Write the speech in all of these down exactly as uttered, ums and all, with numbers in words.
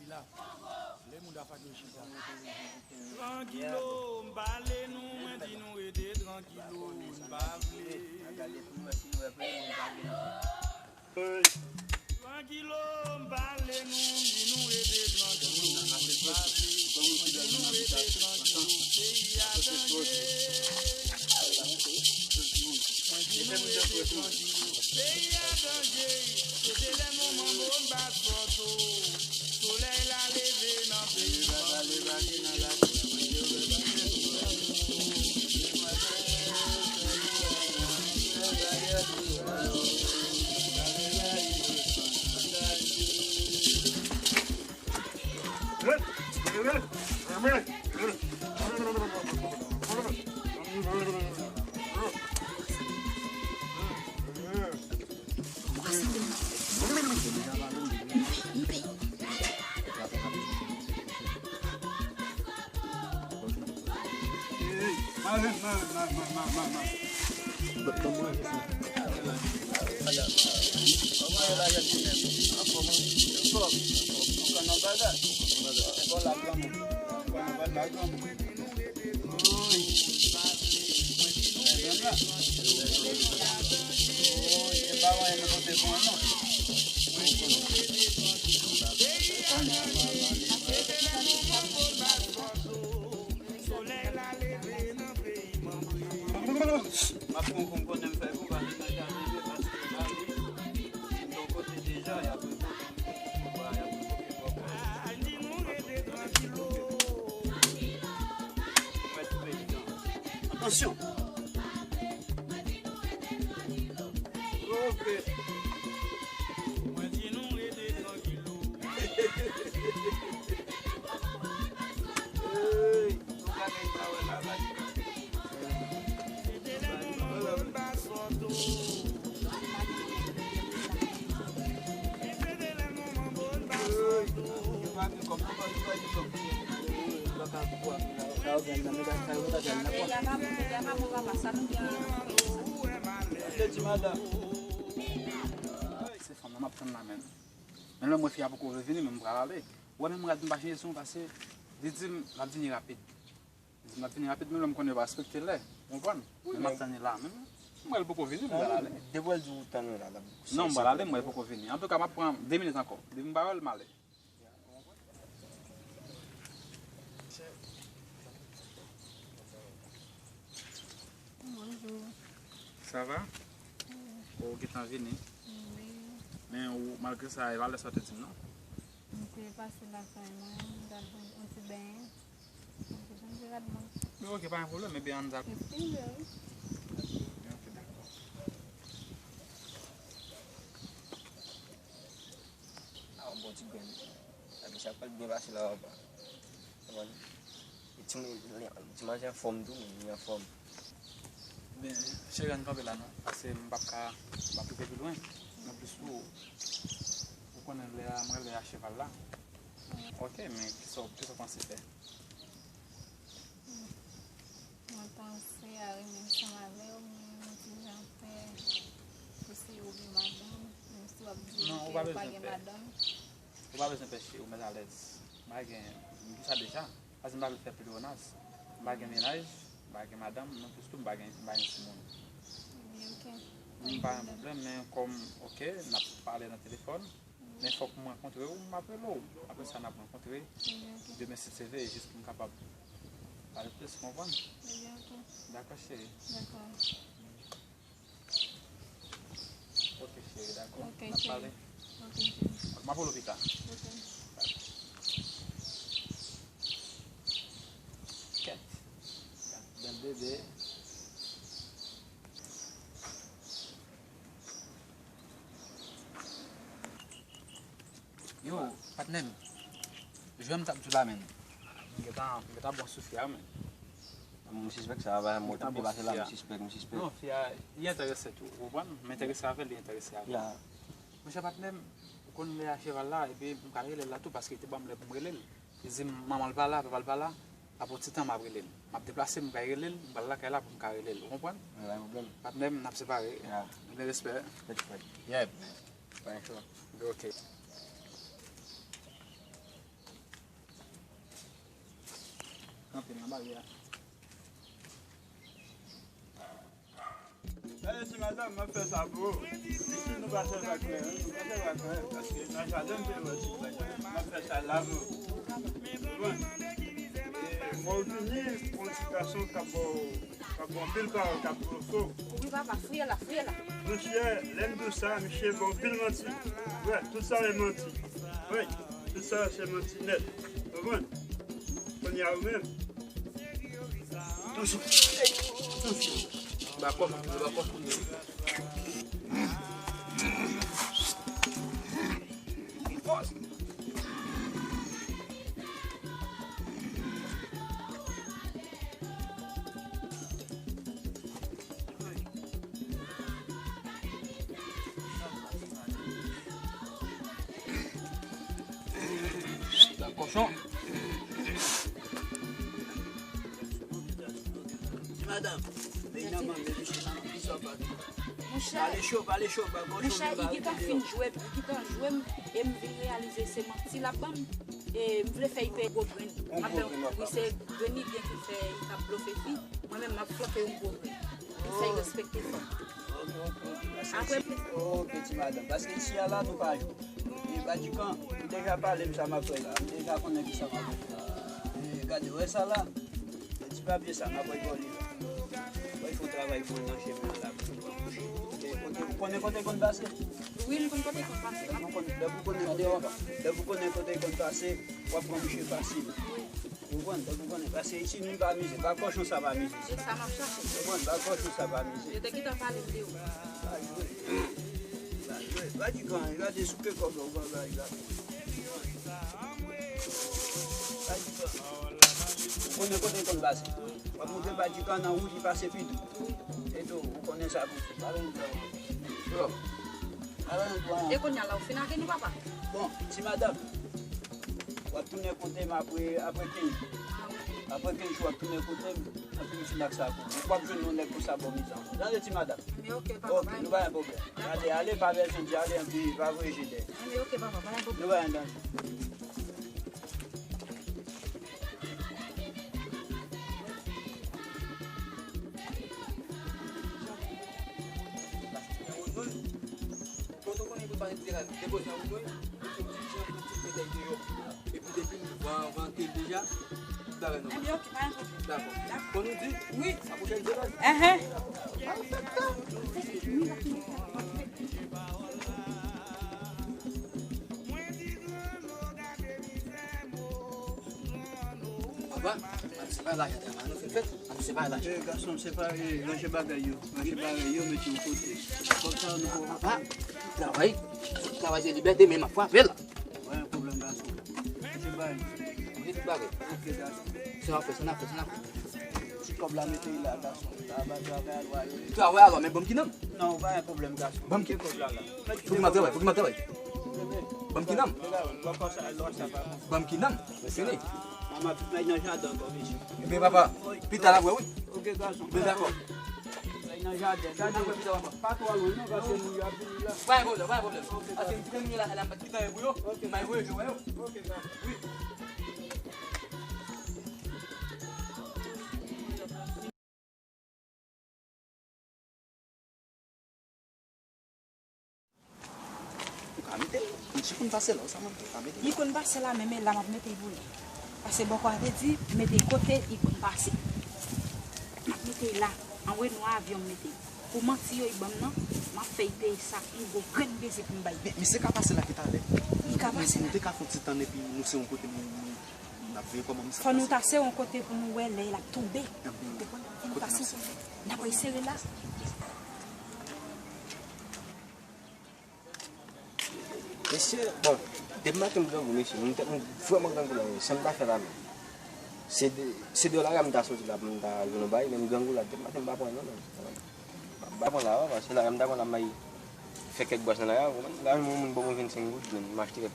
La, le moun a fake yo chita. Trankilo, m pale nou, mwen di nou rete trankilo, m pa vle. Trankilo, m pale nou, m di nou rete trankilo, m pa vle. M di nou rete trankilo, peyi a danje. Mwen di nou rete trankilo, peyi a danje. Se te lè nou manbo m pa sòto. Solèy la leve nan peyi. M ap pran konprann m fè pou pale nan jan rive paske la li, li yon kote deja, y ap repoze m, y ap repoze m. Atansyon! Ok. Mwen di nou rete trankilo. Hey, nou pa gen pawòl la, pa gen. Se fanm nan m ap tann la menm. Men lè mwen fi a poko vini, men m pral ale. Ou wè menm rad m pa chanje sou m pase, li di m l ap vini rapid. Li di m l ap vini rapid, menm lè m konnen yo pa respekte lè. Ou konprann? Men m ap tann li la menm. Mwen l poko vini, m pral ale. Depi w al di ou tann ou la, l ap... Non, m pral ale, mwen l poko vini. Antouka, m ap pran de minit ankò. Depi m pa wè l, m ale. Bonjou. Sa va? Wi. Ou gentan vini? Wi. Men ou, malgre sa, e pa lè sa w te di m, non? M te pase lakay mwen, m t al pran yon ti benyen. M te chanje rad mwen. Men ok, pa gen pwoblèm, ebyen ann al. Eskize, wi. Ok, dakò. A, yon bon ti grenn. Sa deja pral byen pase la, papa. Konprann? E ti, ti manzè anfòm tou, men li anfòm. Ben, cheri, ann kanpe la non, paske m p ap ka, m p ap rive pi lwen. Anplis tou, ou konnen lè a, mwen lè a cheval la. Ok, men kisa w, kisa w panse fè? Mwen panse a renmen ansanm avè w, men mwen ti jan pè pou si ou gen madanm, menm si w ap di ke ou pa gen madanm. Ou pa bezwen pè cheri, ou mèt alèz. M pa gen, m di sa deja, paske m pa vle fè pleonaz. M pa gen mennaj, m pa gen madanm, non plis tou m pa gen, m pa gen timoun. Ebyen, ok. M pa gen pwoblèm, men kòm, ok, n ap pale nan telefòn, men fòk m rankontre w, m ap rele w. Apre sa, n ap rankontre. Ebyen, ok. Demen, si Dye vle, jis pou m kapab pale plis, ou konprann? Ebyen, ok. Dakò, cheri. Dakò. Ok, cheri, dakò. Ok, cheri. N ap pale. Ok, cheri. M ap rele w pita. Ok. Kèt. Bèl bebe. Yo, patnè m. Jwè m t ap di w la, menn. M gentan, m gentan bon sou fi a, menn. M sispèk sa va mwen tou byen pase la, m sispèk, m sispèk. Non, fi a, li enterese tou, ou konprann? M enterese avè l, li enterese avè m. Monchè patnè m, ou konn lè a cheval la, epi m ka rele l la tou, paske li te ban m lè pou m rele l. Li di m manman l pa la, papa l pa la, apre yon ti tan m ap rele l. M ap deplase, m ka rele l, m pral lakay la pou m ka rele l, ou konprann? Pa gen pwoblèm. Patnè m, n ap separe. Anpil respè. Respè. Yeah. Pa gen cho. Ok. Maria. Gade ti madanm, m ap fè sa pou ou. Isi nou pa sèvi ak men, wi, nou pa sèvi ak men, paske nan jaden m te wè ti bagay. M ap fè sa la pou ou. Konprann? E mwen vini pou yon ti gason k ap ba w, k ap ba w anpil pawòl, k ap blofe w. Wi, papa, fouye la, fouye la. Monchè, lè m di w sa, misye ba w anpil manti. Wi, tout sa se manti. Wi, tout sa se manti nèt. Konprann? Kounye a ou menm. Toujou. Toujou. Ba kòf, ba kòf. Fòs. Kochon. Ti madanm, men nan mande misye nan plis anba. Monchè, pale cho, pale cho, pa gòj. Monchè, li gentan fin jwe, li gentan jwe m, e m vin reyalize se manti l ap ban m. E m vle fè l peye gwo grenn. M ap fè, wi, se grenn li byen ki fè l t ap blofe fi. Mwen menm, m ap flanke yon gwo grenn. Pou fè l respekte fanm. Apre. Ok, ti madanm. Paske isi a la, nou pa jwe. E Badikan, m deja pale m sa m ap fè la. M deja konnen ki sa m ap fè la. E gade, wè sa la. E ti papye sa, m ap voye ba w li la. Wè, fè yon travay pou l nan chemen an la. Kote, ou konnen kote l konn pase? Wi, m konn kote l konn pase. Lè ou konnen, lè ou konnen kote, lè ou konnen kote l konn pase, w ap pran misye fasil. Ou konprann? Donk, ou konnen, paske isi, nou pa mize, pa kòchon sa pa mize. Se sa m ap chache. Ou konprann? Pa kòchon sa pa mize. Yo te gentan pale m de ou. Pa jwe. Pa jwe. Pa di kan, gade sou ke kòb la, ou pa bay la. Pa di kan. Ou konnen kote l konn pase. W ap montre pa di kan nan wout, li pase pi dou. E tou, ou konnen sa pou. Pa gen pwoblèm. Yo. Pa gen pwoblèm. E kounye a la, ou fin ak nou, papa? Bon, ti madanm. W ap tounen kote m apre, apre kenz jou. Apre kenz jou, w ap tounen kote m, anpi m fin ak sa pou ou. Ou p ap jwenn yon nèg konsa bò mizan. Tande, ti madanm? Anben, ok, papa, pa gen pwoblèm. Ok, nou pa gen pwoblèm. Gade, ale, pa bezwen di ale, anpi pa voye je dèyè. Anben, ok, papa, pa gen pwoblèm. Nou pa gen danje. Kote w konnen pou pale de la, depoze nan wout mwen, epi ti jan pou ti medal deyò. Epi depi m van, vante l deja, tout bagay nòmal. Ebyen, ok, pa gen pwoblèm. Dakò. Dakò. Kon nou di, wi. A pwochèn semèn. Enhen. Papa, se pa la, nou fin fèt. An nou separe la. Eh, gason, separe, ranje bagay yo. Ranje bagay yo, mete yon kote. Kòm sa, nou poko. Papa, travay, travay se libète, men m ap frape l. Pa gen pwoblèm, gason. Ranje bagay. Ranje tout bagay. Ok, gason. Se n ap fè, se n ap fè, se n ap fè. Ti kòb la, mete l la, gason. Travay, travay, alò, alò. Travay, alò, men ban m ki nonm. Non, pa gen pwoblèm, gason. Ban m ki. Mete kòb la, la. Fòk m al travay, fòk m al travay. Ban m ki nonm. Ban m ki nonm. Mwen fini. Mwen ap met nan jaden ankò, mesye. Ebyen, papa, pita n ap wè, wi. Ok, gason. Ebyen, dakò. Nan jaden. Gade, pa twò lwen, non, paske moun yo ap vini la. Pa gen pwoblèm, pa gen pwoblèm. Paske m te vini la, la, m pa t gen anyen pou yo. Ok. M al voye yo wè yo. Ok, gason. Wi. Ou ka mete l. Misye konn pase la, ou sa mande, ou ka mete l. Li konn pase la, men, men la m ap mete l pou li. Paske bòkò a te di, mete l kote li konn pase. M ap mete l la, anwo nan avyon m mete l. Pou manti yo li ban m nan, m ap fè l peye sa, yon gwo grenn beze pou m bay. Men, misye ka pase la ki talè. Li ka pase la. Nou te ka fè yon ti tann epi nou se yon kote nou, nou, n ap veye kòman misye ap pase. Fò nou ta se yon kote pou nou wè lè l ap tonbe. Ou konprann? Fò nou ta se, n ap resere la. Mesye, bon, depi maten m grangou, mesye, m tèt mwen vrèman grangou la, wi, san m pa fè la menm. Se de, se de lari a m ta soti la pou m ta jwenn yon bagay, men m grangou la, depi maten m pa pran anyen non, menm. M pa pran lari a, paske lari a m ta pran la, m al fè kèk bwaz nan lari a, ou konprann? Lari a, yon moun ban mwen vennsenk goud, men m achte kèk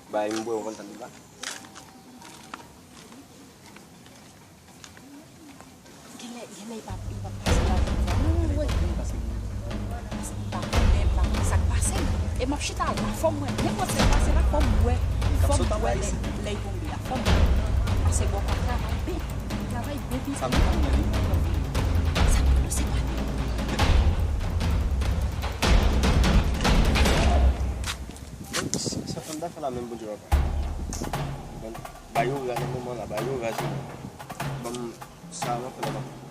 bagay, m bwè, ou konprann, tande la. Genlè, genlè, li p ap, li p ap pase la jodi a. Non, wi. Paske m pa konnen, m pa konnen sa k pase. E m ap chita la, fò m wè. Nenpòt sa k pase la, fò m wè. Fò m wè lè, lè l tonbe a. Fò m wè. Paske bòkò a travay byen. Travay byen fini. Sa m pran nan li. Sa m pran nan se pa li. Sa fanm ta fè la menm Bondye papa. Bon, ba yo raz nan moman la, ba yo raz. Bon, sa avan fè la.